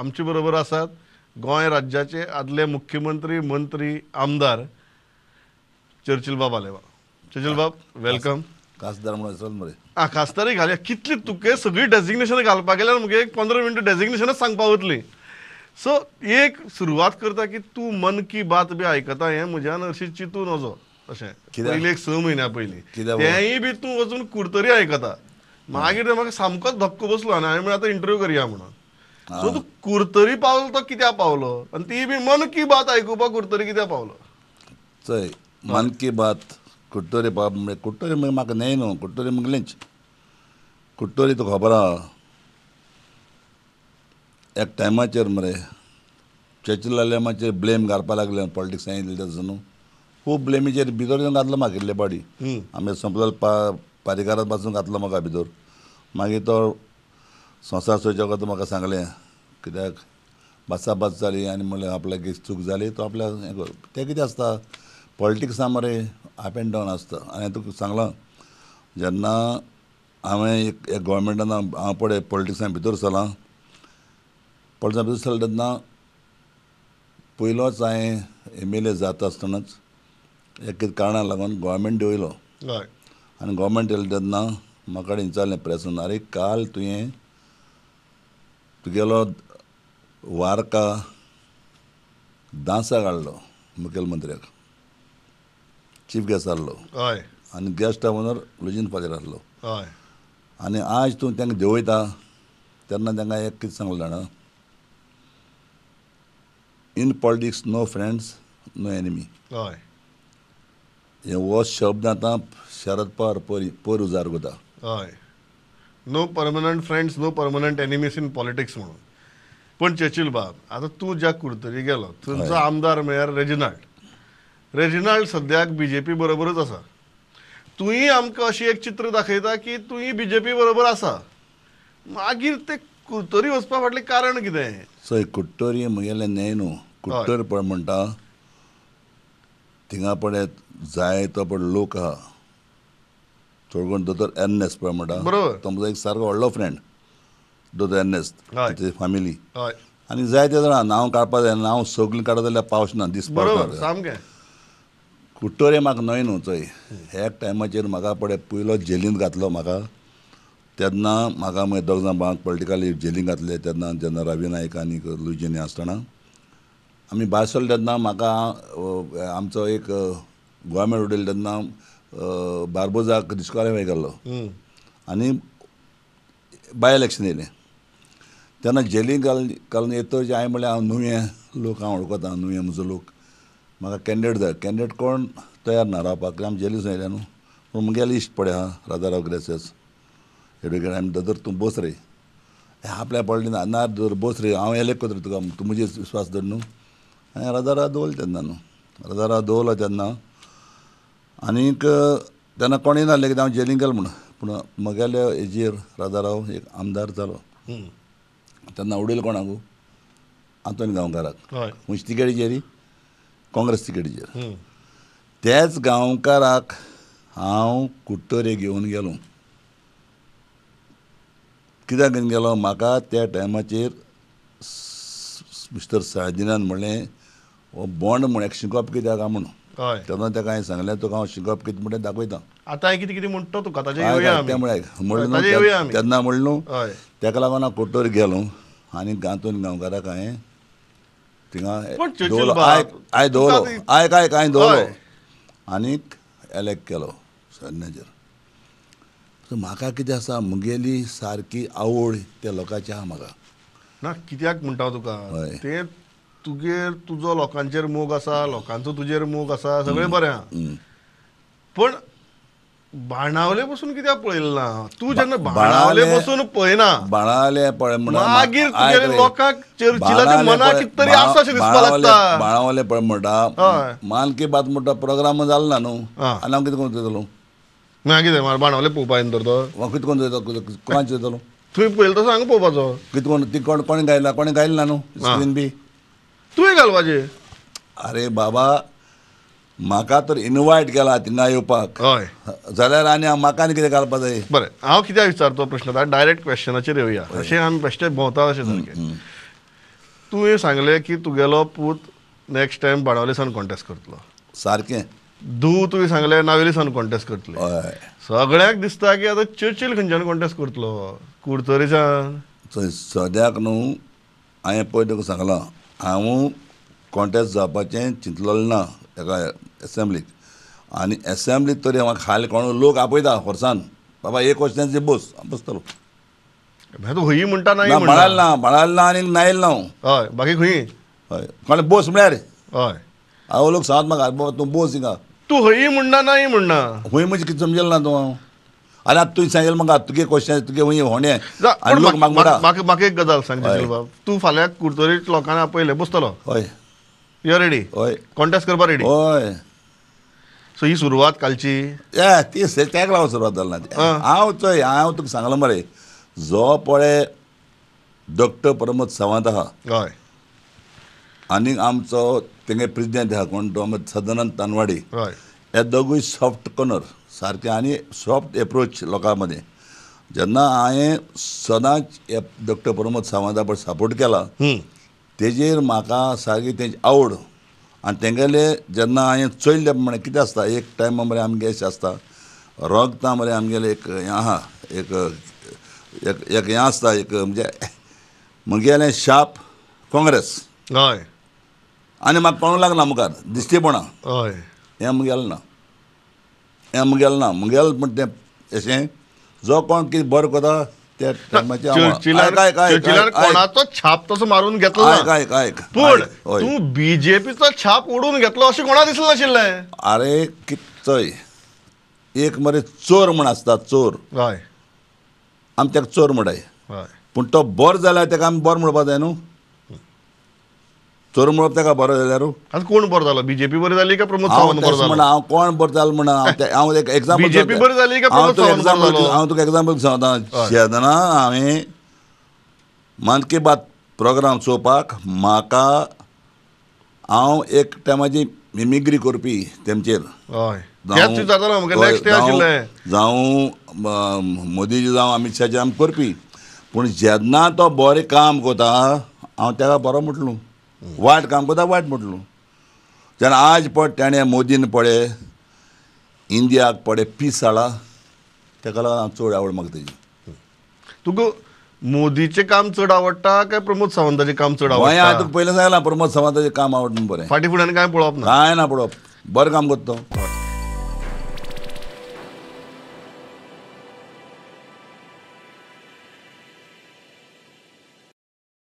आमचे बरोबर आसात गोंय राज्याचे आदले मुख्यमंत्री, मंत्री, आमदार चर्चिल बाब आलेवा. चर्चिल बाब, welcome. खासदार म्हणून मरे. आं, खासदारय घालया. कितली तुके सगळी डेजिग्नेशन घालपाक गेल्यार मुगे एक 15 मिनटां डेजिग्नेशनच सांगपा वतली. सो एक सुरवात करता की तूं मन की बात बी आयकता हें म्हज्यान अशी चिंतू नजो. अशें पयलीं एक 6 म्हयन्या पयलीं तेंय बी तूं वचून कुडतरी आयकता. मागीर ते म्हाका सामकोच धक्को बसलो आनी हांवें आतां इंटरव्यू करया म्हणून. सो तूं कुडतरी पावलो तो कित्याक पावलो आनी ती बी मन की बात आयकुपाक कुडतरी कित्याक पावलो? चोय, मन की बात कुडतरी बाब म्हणजे कुडतरी म्हणजे म्हाका न्हय न्हू, कुडतरी मुगलेंच. कुडतरी तुका खबर आहा, एक टायमाचेर मरे चर्चिल आलेमाचेर ब्लेम घालपाक लागले पॉलिटिक्सान येयले तेजो न्हू, खूब ब्लेमीचेर भितर येवन घातलो म्हाका इल्ले पाडी. आमी सोंपलो पारीकारात पासून घातलो म्हाका भितर. मागीर तो संवसार सोयच्या म्हाका सांगलें कित्याक भासाभास जाली आनी म्हणलें आपल्याक चूक जाली तो आपल्याक हें कर. तें कितें आसता पॉलिटिक्सा मरे अप एंड डावन आसता. आनी तुका सांगलां जेन्ना हांवें एक गोवोरमेंटान हांव पळय पॉलिटिक्सान भितर सरलां, पॉलिटिक्सान भितर सरलें तेन्ना पयलोच हांवें MLA जाता आसतनाच एक कारणाक लागून गोवोरमेंट देंवयलो. आनी गोवोरमेंट देंवयलो तेन्ना म्हाका कडेन विचारलें प्रेसान, आरे काल तुवें तुगेलो वारका दांसा काडलो मुखेलमंत्र्याक, चीफ गेस्ट आहलो आनी गेस्ट ऑफ लुजीन फादर आहलो, आनी आज तूं तांकां देंवयता. तेन्ना तांकां एक कितें सांगलें जाणा, in politics no friends no enemy. हे हो शब्द आतां शरद पवार पयर उजार करता. हय, no permanent friends no permanent enemies in politics म्हणून. पण चर्चिल बाब, आतां तूं ज्या कुडतरी गेलो थंयचो आमदार म्हळ्यार रेजिनाल्ड. रेजिनाल्ड सद्याक बीजेपी बरोबरच आसा. तुंय आमकां अशी एक चित्र दाखयता की तुंय बीजेपी बरोबर आसा. मागीर ते कुडतरी वचपा फाटलें कारण कितें? चोय, कुडतरी म्हगेलें न्हय न्हू, कुडतरी पळय म्हणटा थिंगा पळय जाय तो पळय लोक आहा. चड करून दोतोर एर्नेस्ट पळय म्हणटा, तो म्हजो एक सारको व्हडलो फ्रेंड दोतोर एर्नेस्ट, तेजी फॅमिली. आनी जायते जाणां नांव काडपा जाय, नांव सगळीं काडत जाल्यार पावस ना, दीस पावस. सामकें कुडतरी म्हाका न्हय न्हू. चोय, एक टायमाचेर म्हाका पळय पयलो जेलींत घातलो म्हाका, तेन्ना म्हाका मागीर दोग जाण भावांक पॉलिटिकली जेलींत घातले. तेन्ना जेन्ना रवी नायक आनी लुजीन आसतना आमी भायर सरले तेन्ना म्हाका आमचो एक गोवोरमेंट उडयलो तेन्ना बार्बोजाक डिस्क्वॉलिफाय केल्लो आनी बाय इलेक्शन येयलें. तेन्ना जेलींत घालून येतच हांवें म्हणलें हांव नुवें लोक हांव वळखता, नुवें म्हजो लोक, म्हाका कॅन्डिडेट जाय. कॅन्डिडेट कोण तयार ना रावपाक, आमी जेलीसून येयले न्हू. पूण म्हगेले इश्ट पळय आहा राजाराव ग्रेसियस एडवोकेट, आमी दोतोर तूं बस रे, आपल्या पडली ना ना दर बस रे, हांव एलेक्ट करता तुका, तूं म्हजेर विस्वास दवर न्हू. हांवें राजाराव दवरलो तेन्ना न्हू, राजाराव दवरलो तेन्ना. आनीक तेन्ना कोणूय नासलें कित्याक हांव जेलीन गेलो म्हूण. पूण म्हगेल्या हेजेर राजाराव एक आमदार जालो. तेन्ना उडयलो कोणाकू, आंतोनी गांवकाराक. खंयचे तिकेटीचेर? काँग्रेस तिकेटीचेर. त्याच गांवकाराक हांव कुडतरे घेवन गेलो. कित्याक घेवन गेलो? म्हाका त्या टायमाचेर मिस्टर साळदिनान म्हणलें हो बॉन्ड म्हण एक शिंकप कित्याक काय म्हणून. तेन्ना ताका हांवें सांगलें तुका हांव शिंकप कितें म्हणलें दाखयता. आतां कितें कितें म्हणटा तुका तें म्हणलें तेन्ना म्हणलें न्हू. ताका लागून हांव कुडतरी गेलो आनी आंतोनी गांवकाराक हांवें थिंगा दवरलो. आयक दवरलो, आयक आयक हांवें दवरलो आनीक एलेक्ट केलो सैन्याचेर. म्हाका कितें आसा, म्हगेली सारकी आवड त्या लोकांची आहा म्हाका. ना कित्याक म्हणटा तुका तें, तुगेर तुजो लोकांचेर मोग आसा, लोकांचो तुजेर मोग आसा, सगळें बरें आहा. पण बाणावले पसून कित्याक पळयलें ना तूं? जेन्ना बाणावले पसून पळयना, बाणावले पळय मागीर तुगेले लोकांक चर्चिलाच्या मनाक कितें तरी आसा अशें दिसपाक लागता. बाणावले पळय म्हणटा मन की बात म्हणटा प्रोग्राम जालो ना न्हू, आनी हांव कितें करून वयतलो? मागीर कितें बाणावले पळोवपा येना तर तो कितें करून वयतलो? कोणाचेर वयतलो? तुवें पळयलें तसो हांगा पळोवपाचो. कितें कोण ती कोण कोणें गायला? कोणें गायलें ना न्हू स्क्रीन बी तुवें घालपाचें. अरे बाबा, म्हाका तर इनवायट केला थिंगा येवपाक. हय, जाल्यार आनी म्हाका आनी कितें घालपा जाय? बरें, हांव कित्याक विचारतो प्रश्न, डायरेक्ट क्वेश्चनाचेर येवया. अशें आमी बेश्टे भोंवता अशें सारकें. तुवें सांगलें की तुगेलो पूत नेक्स्ट टायम बाणावले सावन कॉन्टेस्ट करतलो. सारकें. धूव तुवें सांगलें नावेली सावन कॉन्टेस्ट करतली. सगळ्यांक दिसता की आतां चर्चील खंयच्यान कॉन्टेस्ट करतलो, कुडतरेच्यान. सद्याक न्हू हांवें पळय तुका सांगलां, हांव कॉन्टेस्ट जावपाचें चिंतलेलें ना एका एसेंब्लीक. आनी एसेंब्लीक तरी म्हाका खाली कोण लोक आपयता फोर्सान, बाबा एक क्वेश्चनाचे बस बसतलो. तूं खंय म्हणटा ना, म्हणाल ना, म्हणाल ना आनी नायल ना. हय, बाकी खंय? हय, कोण बोस म्हळ्यार? हय, हांव लोक सांगत म्हाका बाबा तूं बोस हिंगा. तूं खंय म्हणना नाय म्हणना, खंय म्हणजे कितें समजलें ना तूं. हांव आनी आतां तुवें सांगलें म्हाका तुगे क्वेश्चन तुगे खंय होणे. म्हाका एक गजाल सांग बाब, तूं फाल्यां कुडतरी लोकांनी आपयलें बसतलो? हय. You are ready? हय. कॉन्टेस्ट करपा रेडी? हय. सो ही सुरवात कालची ती तेका लागून सुरवात जाली ना. हांव चोय, हांव तुका सांगलां मरे, जो पळय डॉक्टर प्रमोद सावंत आहा, हय, आनी आमचो तेंगे प्रेजिडेंट आहा कोण तो सदानंद तानवाडी, हय, हे दोगूय सॉफ्ट कॉर्नर सारके आनी सॉफ्ट एप्रोच लोकां मदें. जेन्ना हांवें सदांच डॉक्टर प्रमोद सावंता पळय सपोर्ट केला, तेजेर म्हाका सारकी तेजी आवड. आनी तेंगेले जेन्ना हांवें चोयल्ले प्रमाणे कितें आसता, एक टायमा मरे आमगे अशें आसता, रगता मरे आमगेलें एक हें आहा, एक एक हें आसता, एक म्हणजे म्हगेलें शाप काँग्रेस. हय. आनी म्हाका कोणूक लागना मुखार दिश्टीपणां. हय. हें म्हगेलें ना, हें म्हगेलें ना, म्हगेलें म्हण तें अशें जो कोण कितें बरें करता त्या टायमाचेर कोणाचो छाप तसो मारून घेतलो. पूण तूं बीजेपीचो छाप ओडून घेतलो अशें कोणा दिसलें नाशिल्लें. अरे कितें चोय, एक मरे चोर म्हण आसता, चोर. हय. आमी ताका चोर म्हणटाय, हय, पूण तो बरो जाल्यार ताका आमी बरो म्हणपाक जाय न्हू. चोर म्हणप ताका बरो जाल्यार आतां कोण बरो जालो? बीजेपी बरी जाली काय प्रमोद सावंत बरो जालो? हांव कोण बरो जालो म्हणा, हांव एक एग्जाम्पल, बीजेपी बरी जाली काय प्रमोद सावंत बरो जालो? हांव तुका एग्जाम्पल सांगता. जेन्ना हांवें मन की बात प्रोग्राम चोवपाक म्हाका, हांव एक टायमाची मिमिग्री करपी तेमचेर, जावं मोदीजी जावं अमीत शाहचे आमी करपी. पूण जेन्ना तो बरें काम करता हांव ताका बरो म्हटलो, वायट काम करता वायट म्हटलो. जेन्ना आज पळय तेणें मोदीन पळय इंडियाक पळय पीस हाडला, ताका लागून हांव चड आवड म्हाका तेजी. तुका मोदीचें काम चड आवडटा काय प्रमोद सावंताचें काम चड आवडटा? हांवें तुका पयलें सांगलां, प्रमोद सावंताचें काम आवडटा बरें. फाटीं फुड्यान कांय पळोवप ना? कांय ना पळोवप, बरें काम करता तो.